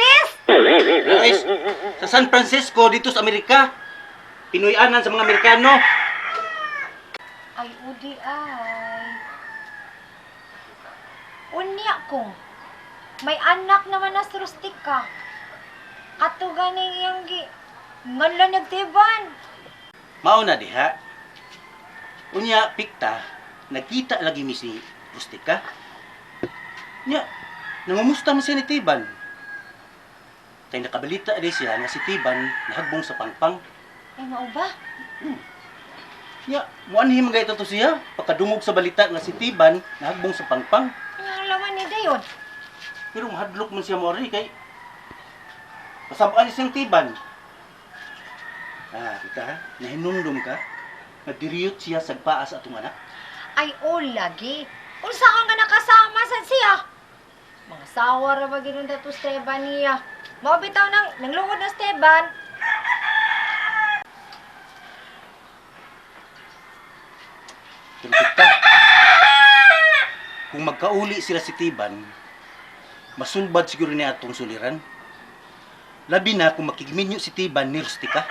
Marites? Guys, sa San Francisco dito sa Amerika. Pinoy-anan sa mga Amerikano. Ay, udi ay. Unya kong. May anak naman na si Rustica. Ato ganing iyang gi... Nganla nagtiban. Mao na diha. Unya pikta, nagkita lagi mi si Rustica. Nya, nangumusta man siya ni Tiban. Kay nakabalita di siya nga si Tiban nahagbong sa pangpang. Ay, mao ba? Nya, muanhi man gayto to siya pagkadungog sa balita nga si Tiban nahagbong sa pangpang. Ang laman ni Dayon. Pero mahadlok man siya mo rin kay pasabaan ni siyang Tiban. Ah, kita ha, nahinumdum ka. Nadiriyot siya sa paa sa atong anak. Ay, o lagi. Unsa kang nga nakasama sa siya? Mga sawa ra ba ginon dato Esteban niya? Mao bitaw nang nanglungod na Esteban. Pero kita, kung magkauli sila si Tiban, masulbad siguro niya atong suliran. Labi na kung makigminyo si Tiban ni Rustica.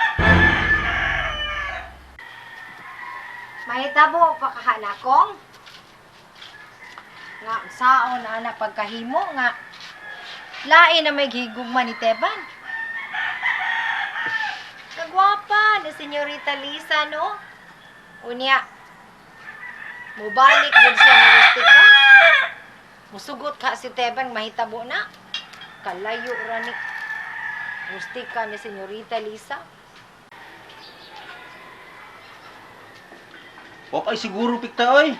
Mahitabo pa kaha kong. Nga saon na anak pagkahimo nga lain na may gigugma ni Teban. Kagwapa na Senyorita Lisa no. Unya mubalik gud siya ni Rustica. Musugot ka si Teban mahitabo na. Kalayo ra ni Rustica ni Senyorita Lisa. Wa kay siguro pikta oy.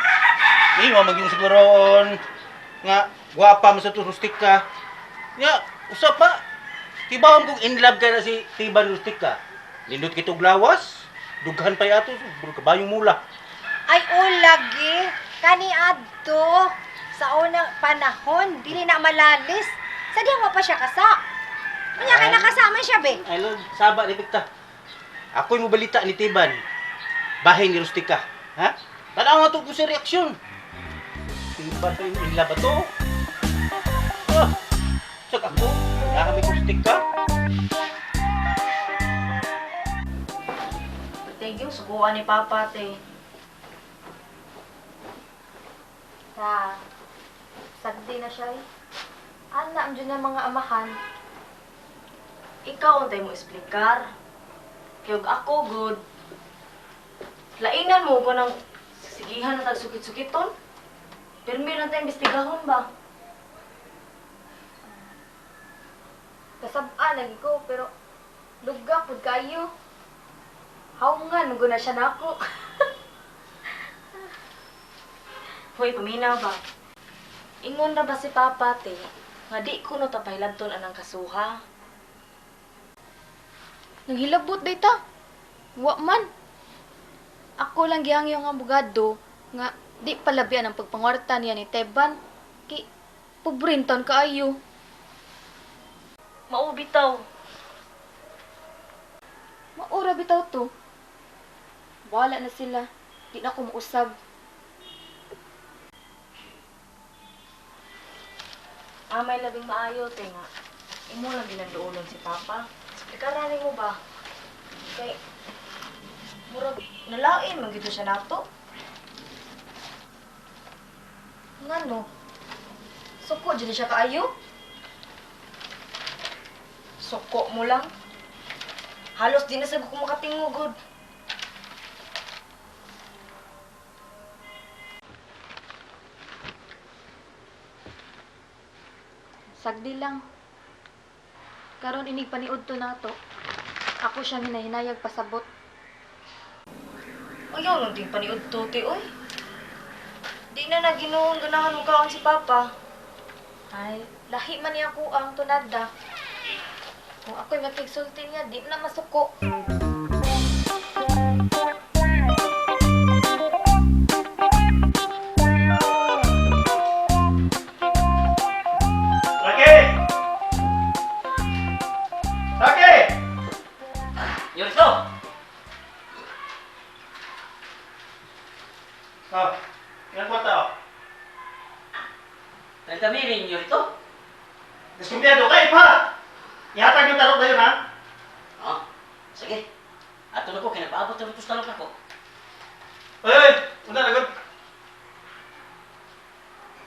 Di wa magyung siguroon nga gwapa man sa to Rustica. Nya, usa pa. Tibawon kong in love kay na si Tiban Rustica. Lindot kitog lawas, dughan pa yato, kabayong mula. Ay, o lagi. Kani adto sa unang panahon, dili na malalis. Sa diyan wa pa siya kasa. Unya kay Ay. nakasama siya be. Ay, Lord, saba ni Pikta. Ako'y mobalita ni Tiban. Bahay ni Rustica. Ha? Tanaw nga to kung sa reaksyon. Tiban pa yung inla ba to? Ah, sag ako. Nakami ko Rustica. Thank you, sukuan ni Papa, te. Ta, sagdi na siya eh. Ana, ang dyan na mga amahan. Ikaw untay mo esplikar. Kaya ako, good. Lainan mo ko ng sigihan na tag sukit-sukiton. Pirmi lang tayo imbestigahon ba? Kasabaan lagi ko, pero lugga pud kayo. Haungan, mugo na siya nako. Hoy, paminaw ba? Ingon na ba si Papa, te? Nga di ko no tapahilabton anang kasuha. Nanghilabot day ta. Wa man. Ako lang gihangyo nga abogado nga di palabian ang pagpangwarta niya ni Teban. Kay pobrin taon kaayo. Mao bitaw. Maura bitaw to. Wala na sila. Di na ko mausab. Ah, may labing maayo, te nga. Imo lang ginanduolon si Papa. Esplikaran mo ba? Kay, murag, nalain man gito siya nato. Ngano? Suko dyan siya kaayo? Suko mo lang. Halos di na sa ko makatingugod. Sagdi lang. Karon inig paniud to nato. Ako siyang hinahinayag pasabot. Ayaw lang ting paniud to, te, oy. Di na naginoon ganahan mo kaon si Papa. Ay, lahi man niya ako ang tunada. Kung ako'y makigsulti niya, di na masuko. Raki! Raki! Yorito! Oh, ilang kwarta oh? 30 mil, Yorito. Deskumpiyado kay pa! tarong talok nako. Ay, una na gud.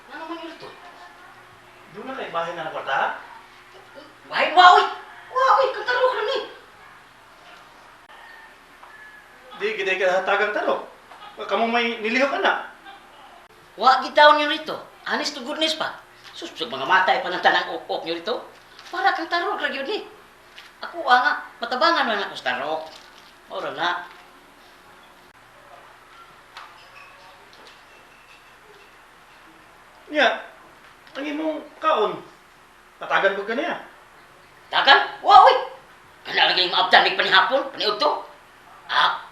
Ano man yun ito? Doon na kay bahay na ng kwarta ha? Waay, waoy! Waoy, kang tarok rin eh. Di gid ka hatagang tarok. Kamo may niliho ka na. Wa gitawon niyo rito. Honest to goodness pa. Sus, sa mga matay pa ng tanang ok niyo rito. Para kang tarok ra gyud ni. Ako nga, matabangan man ako sa tarok. Ora na. Nya, ang imong kaon. Patagan ko kaniya. Tagal? Waoy! Kana lagi yung maabtan mig panihapon, paniudto. Ah.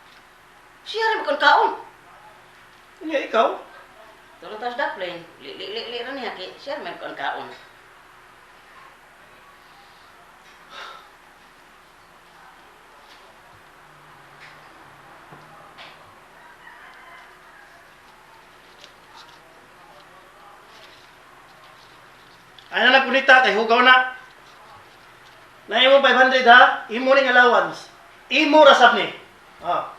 Siya rin makon kaon. Nya ikaw? Tulad tas daplin, li li li li ra niya kay siya rin makon kaon. Ay na lang punita kay hugaw na. Na imo 500 ha, imo ning allowance. Imo ra sab ni. Ah.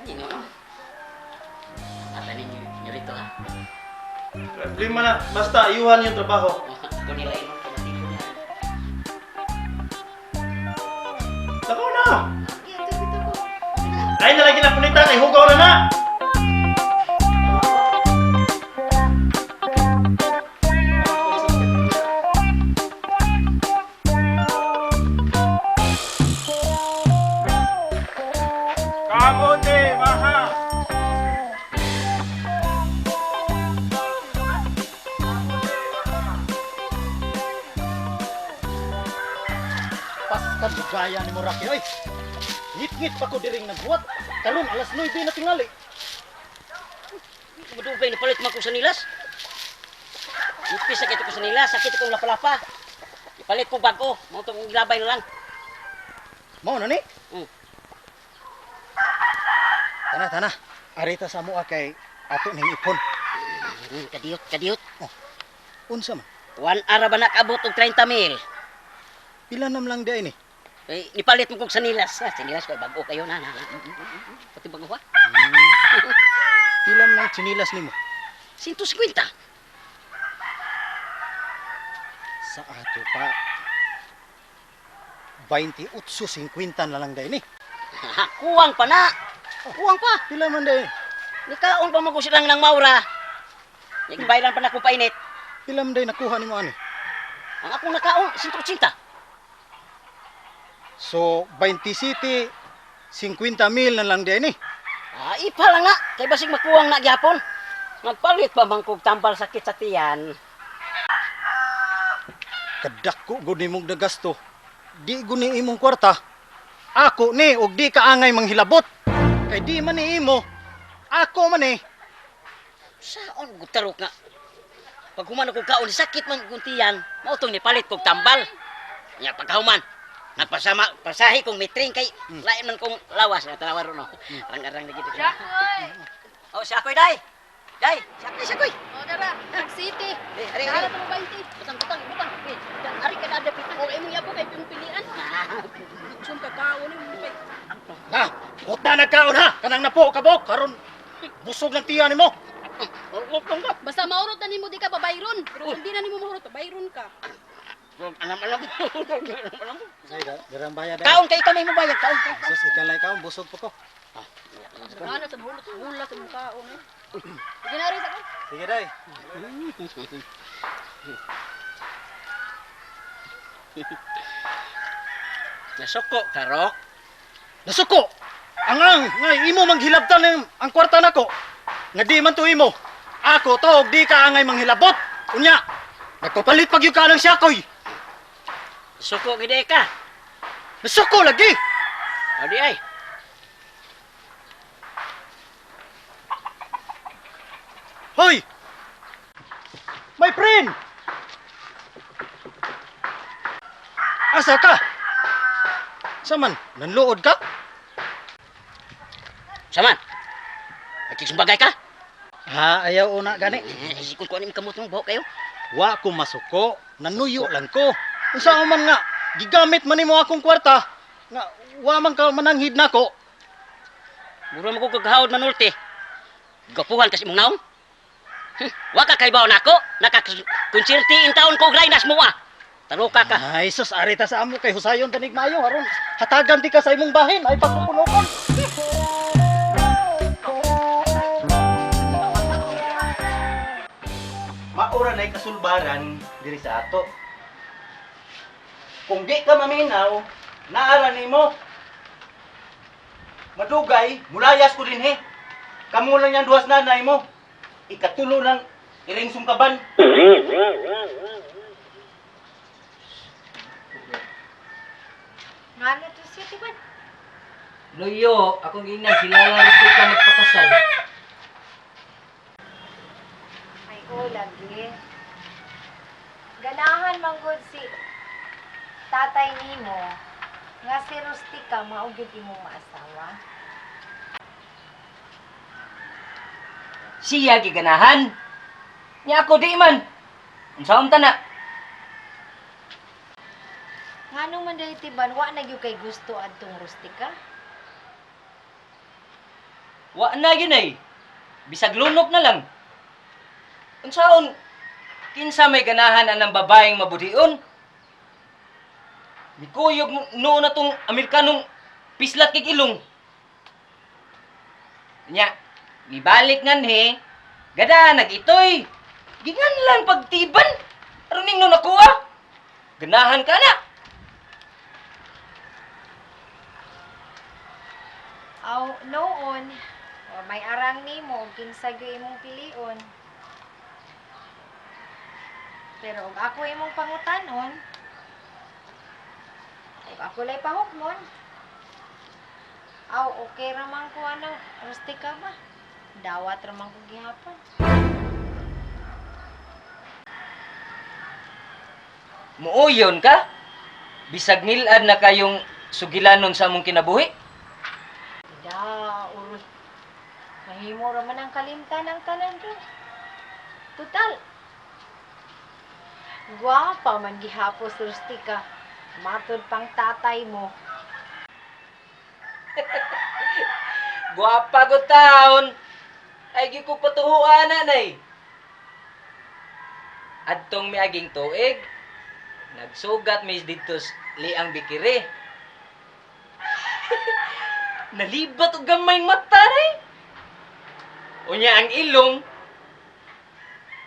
Ano no? Ata ninyo niyo rito ha. Problema na, basta ayuhan yung trabaho. Ako nila imong pamatiko niya. Lakaw na. Ay na lagi na punita kay hugaw na na. Kamote, maha. Pasta bugaya ni Moraki oy. Ngit-ngit pa ko diring nagbuhat. Karon alas 9 na tingali. Madugay na palit man ko sa nilas. Nipis sakit ko sa nilas, sakit ko lapa-lapa. Ipalit ko bago, mo tong gilabay na lang. Mao na ni? Mm. Tana tana. Arita sa moa kay ato ning ipon. Kadiyot, kadiyot. Unsa man? 1 hour ba nakaabot og 30 mil? Pila nam lang di ni? Eh, nipalit mo kog sa nilas. Ah, sa nilas ko bago kayo na. Na, na. Pati bago ha. Pila man lang tsinilas nimo? 150. Sa ato pa 28.50 na lang di ni. Kuwang pa na. Kuwang pa. Pila man di? Nikaon pa man ko silang ng maura. Nagbayran pa na ko painit. Pila man di nakuha nimo ani? Ang akong nakaon, 180. So 27 50 mil na lang di ni. Ah, ipa lang na. Kay basig makuwang na gyapon. Nagpalit pa man kog tambal sakit sa tiyan. Kadako gud nimong nagasto. Di gud ni imong kwarta. Ako ni og di ka angay manghilabot. Kay di man ni imo. Ako man ni. Saon gud tarok nga. Pag human ako kaon sakit man kong tiyan, mao tong nipalit kog tambal. Nya pagkahuman, nagpasama pasahi kong mitring kay lain man kong lawas na tanawa ron no. Arang-arang na gid. Jakoy! Oh, si ako'y day. Day, si ako'y, si ako'y. O dara, City. Eh, ari ari. Dara pa mo 20. Butang butang butang. Eh, ari ka na dapat. O imong yabo kay ping pilian. Sum ka kaon mo kay. Ha, huta na kaon ha. Kanang napo ka bok karon busog ng tiyan nimo. Basta maurot na nimo di ka babayron. Pero kung di na nimo maurot, babayron ka. Alam alam. Alam. Ay, dirang bayad. Kaon kay kami mo bayad kaon. kaon. Sus ikalay kaon busog pa ko. Ana sa hulot, hula sa mong kaon eh. Sige na rin sa ko. Sige day. Nasuko ka rok. Nasuko. Angang ngay imo manghilabtan ng ang kwarta nako. Nga di man to imo. Ako to og di ka angay manghilabot. Unya, nagpapalit pag ka ng siyakoy. Nasuko gid ka. Nasuko lagi. Adi ay. Hoy! My friend! Asa ka? Saman, nanluod ka? Saman. Nagkisumbagay ka? Ha, ayaw una gani. Eh, sikon ko aning kamot mong buhok kayo. Wa ko masuko, nanuyo lang ko. Unsa man nga, gigamit man nimo akong kwarta, nga wa man ka mananghid nako. Mura mo ko kagahawd manulti. Gapuhan kasi imong naong. Wa ka kay baon nako, nakakonserti in taon ko grainas mo ah. Taruka ka. Ay sus, ari ta sa amo kay husayon tanig maayo aron hatagan ti ka sa imong bahin ay pagpupunokon. Maura na'y kasulbaran diri sa ato. Kung di ka maminaw, naara nimo. Madugay, mulayas ko din he. Kamu lang yang duwas nanay mo. Ikatulo ng iring sungkaban. Ngano to siya, Tiban? Loyo, akong giingnan sila lang gusto ka magpakasal. Ay, oh, lagi. Ganahan manggod si tatay nimo nga si Rustica mao gyud imong maasawa. Siya giganahan. Nya ako di man. Unsaon ta na? Ngano man dahil Tiban, wa na gyud kay gusto adtong Rustica? Wa na yun ay. Bisag lunok na lang. Unsaon kinsa may ganahan anang babaeng mabudion? Mikuyog noon na tong Amerikanong pislat kig ilong. Nya, nibalik nganhi, gada nagitoy. Gingan lang pagtiban. Aron ning no nakuha. Ganahan ka na. Aw, noon, o may arang nimo og kinsa gyud imong pilion. Pero og ako imong pangutanon, og ako lay pahukmon, aw, okay ra man ko anang Rustica ba? Dawat ra man ko gihapon. Muuyon ka? Bisag nilad na kayong sugilanon sa among kinabuhi? Da, uroy. Mahimo ra man ang kalimtan ang tanan do. Total. Gwapa man gihapos Rustica. Matod pang tatay mo. Guwapa ko taon. Ay gi ko patuhuan nanay. Adtong miaging tuig, nagsugat mi didto sa liang bikiri. Nalibat og gamay mata nay. Unya ang ilong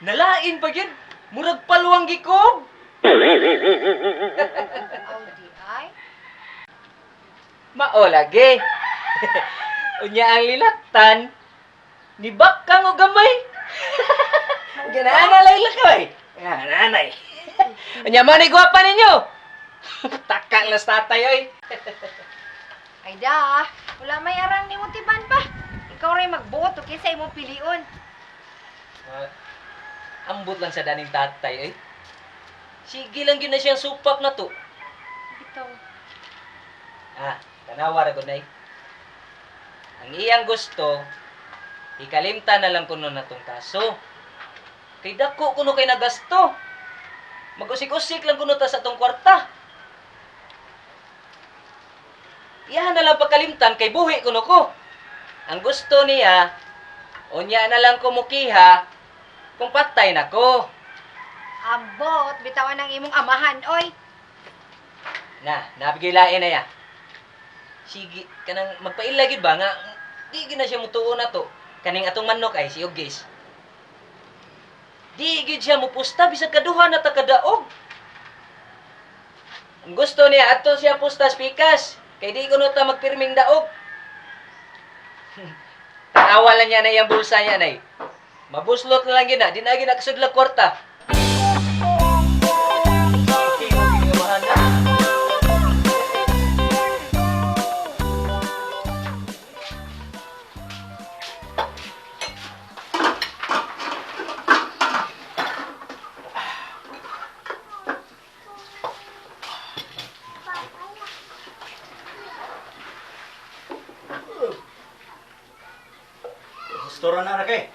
nalain pa gyud, murag paluang gikob. Aw di ay. Mao lagi. Unya ang lilaktan, ni bakang og gamay. Ganaana lang lakay. Nanay. Unya man ni gwapa ninyo. Taka lang sa tatay oy. Ay da, wala may arang nimo tiban pa. Ikaw ray magbuot og kinsa imong pilion. Ah, ambot lang sa daning tatay oy. Sige lang gyud na siyang supak na to. Bitaw. Ah, tanawa ra gud nay. Ang iyang gusto, ikalimta na lang kuno na tong kaso. Kay dako kuno kay nagasto. Magusik-usik lang kuno ta sa tong kwarta. Iyahan na lang pagkalimtan kay buhi kuno ko. Ang gusto niya, unya na lang kumukiha kung patay na ko. Ambot bitawan ang imong amahan oy. Na, nabigay lain na ya. Sige, kanang magpaila gyud ba nga di gyud na siya mutuo na to. Kaning atong manok ay si Ugis. Di gyud siya mupusta bisag kaduha na ta kadaog. Ang gusto niya ato siya pusta sa pikas kay di kuno ta magpirming daog. Tanawa lang niya na iyang bulsa niya nay. Mabuslot na lang gyud na, di na gyud na kasudlag kwarta. Gusto ra na ra kay.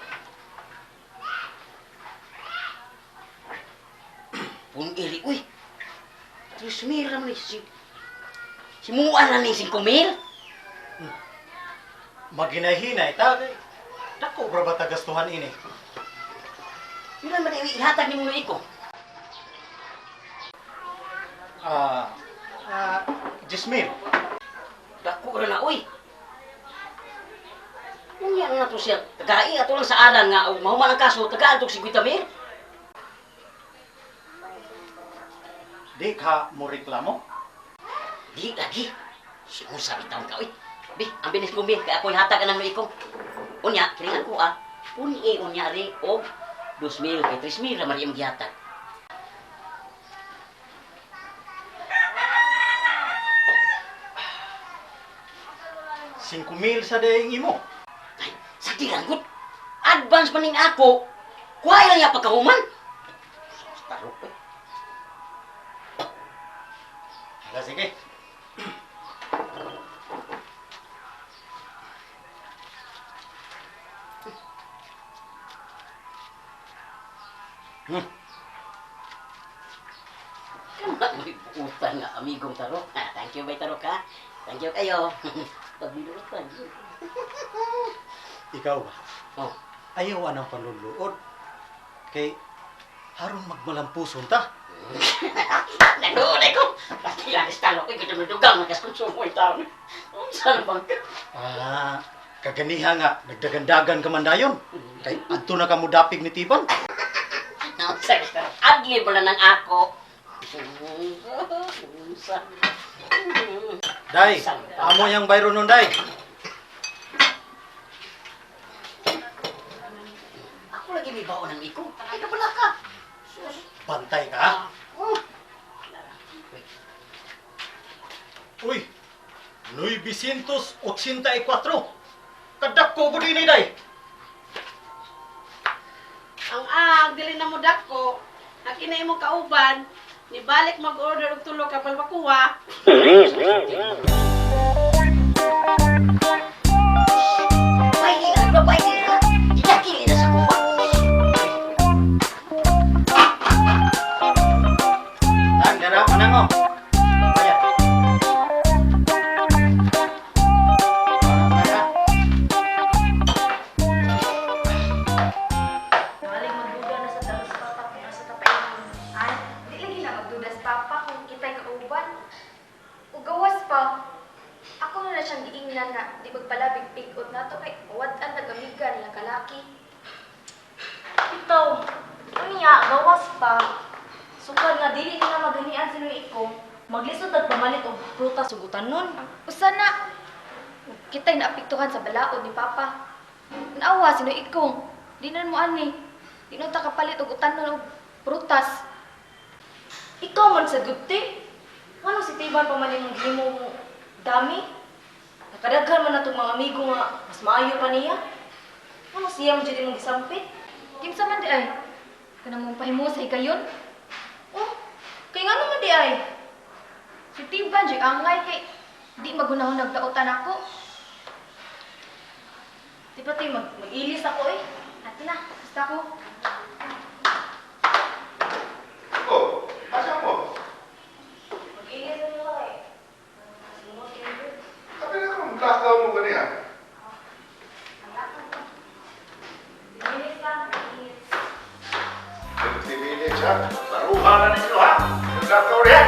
Pun iri uy. 3,000 ra man ni si. Simuan na ni 5,000. Maghinay-hinay ta kay dako bra ba ta gastuhan ini? Pila man ihatag nimo ni iko? Ah, ah, 10,000. Dako ra na oy. Unya na to siya. Tagai ato lang sa aran nga og mahuman ang kaso, tagaan tog 50,000. Di ka mo reklamo? Di lagi. Simusa bitaw ka oy. Bi, ang bilis ko bi, kay ako'y hatag anang iko. Unya, kini ako ah. Puni unya ri og 2,000 kay 3,000 ra man iyang gihatag. 5,000 sa daing imo. Ay, sa di lang gud. Advance man ning ako. Kuha lang niya pagkahuman. Tarok oy. Hala, sige. Kana may buutan nga amigong tarok. Ah, thank you bay tarok ha. Thank you kayo. Pagbinuot pa. Ikaw ba? Oh. Ayaw anang panluluod. Kay haron magmalampuson ta. Nanuulay ko. Pati lang istalo ko ikadudugang nagkas-konsumo yung taon. Unsa na bang ka? Ah, kaganiha nga nagdagandagan ka man dayon. Kay adto na ka mo dapig ni Tiban. Naunsa ka tarok. Adli mo na ng ako. Unsa. Day, amo yang bayro nun day. Ako lagi may baon ng iko. Ay kabala ka. Sus. Bantay ka. Ha? Oh. Uy, 984. Kadako ko din day. Ang ang dili na mo dako, ang ina imong kauban, nibalik mag-order og tulo ka balbakuwa. Pwede ka, pwede ka. Dinakili na sa kuha. Nang dara anang oh. Bayad. Ah, Maling magduda na sa dalos papa kung asa ta paingon. Ay, di lagi na magdudas papa kung kita'y kauban. Ugawas pa. Ako na na siyang giingnan na di magpalabig pigot na to kay wad-an nag-amiga nilang kalaki. Bitaw, unya gawas pa. Sukad nga dili nila maghanian si Noy Ikong, maglisod tag pamalit og prutas sugutan nun. Usa na, kita'y naapektuhan sa balaod ni Papa. Naawa si Noy Ikong. Di na mo ani. Di na ta kapalit og utanon og prutas. Ikaw man sa gudti. Ngano si Tiban pa man imong gihimo mo dami? Nakadaghan man natong mga amigo nga mas maayo pa niya. Ngano siya mo jud imong gisampit? Kinsa man di ay? Kana mong pahimusay kayon. Oh, kay ngano man di ay? Si Tiban jud angay kay di magunahon nagdaotan ako. Di pa ti mag mag-ilis ako eh. Ate na, basta ko. Oh, asa mo? Mag-ilis ako eh. Singot kayo. Sabi na kung lakaw mo ganiya. Minutes lang, minutes. 20 minutes, ha? Laruhan na ninyo, ha? Yung lakaw niya.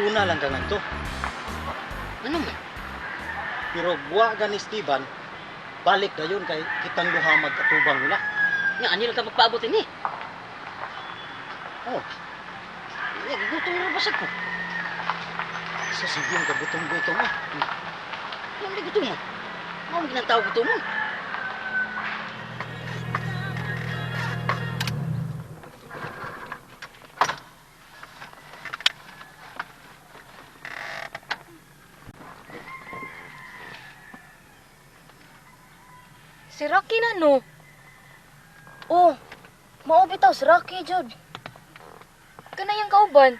Una lang ka ngadto. Ano man? Pero buwa gani Steven, balik dayon kay kitang duha magkatubang nila. Nga, ani lang ka magpaabot ini. Oh, Nga, gutom na basag ko. sa sige ka gutom-gutom eh. Ano gutom mo? Mao ginang tao gutom mo. Si Rocky na no. Oh, mao bitaw si Rocky jud. Kanayang kauban.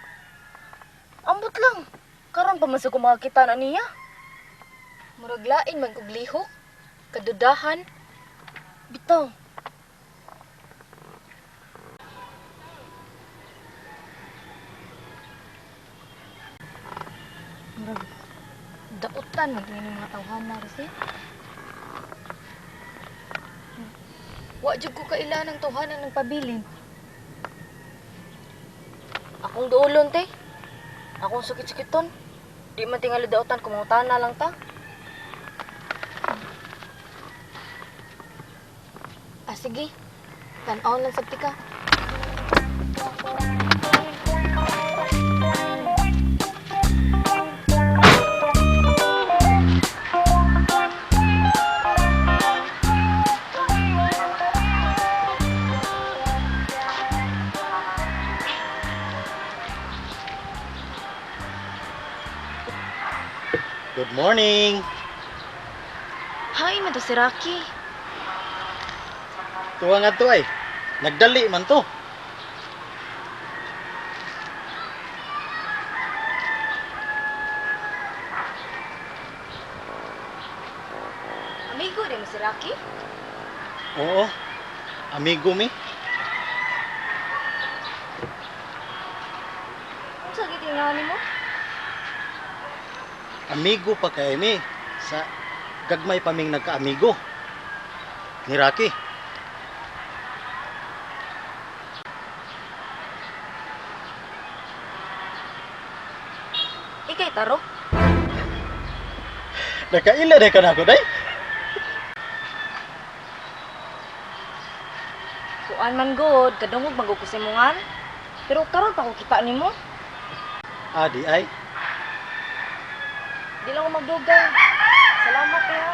Ambot lang. Karon pa man sa kumakita na niya. Murag lain man kog lihok. Kadudahan. Bitaw. Dautan man kini mga tawhana Rosy. Wa jud ko kaila ng tawhana ng pabilin. Akong duolon te. Akong sakit-sakiton. Di man tingali dautan kung mangutana lang ta. Ah, sige. Tan-aw lang sabti ka. Good morning. Hi, man to si Rocky. Tuwa nga to ay. Nagdali man to. Amigo din mo si Rocky? Oo. Amigo mi. Unsa gitingali mo? Amigo pa kay mi. Sa gagmay pa ming nagkaamigo. Ni Rocky. Ikay taro. Nakaila na ka na ako, day. Kuan man god, kadungog man gud ko sa imongan. Pero karon pa ko kita nimo. Adi ay. Di lang ko magdugay. Salamat kaya.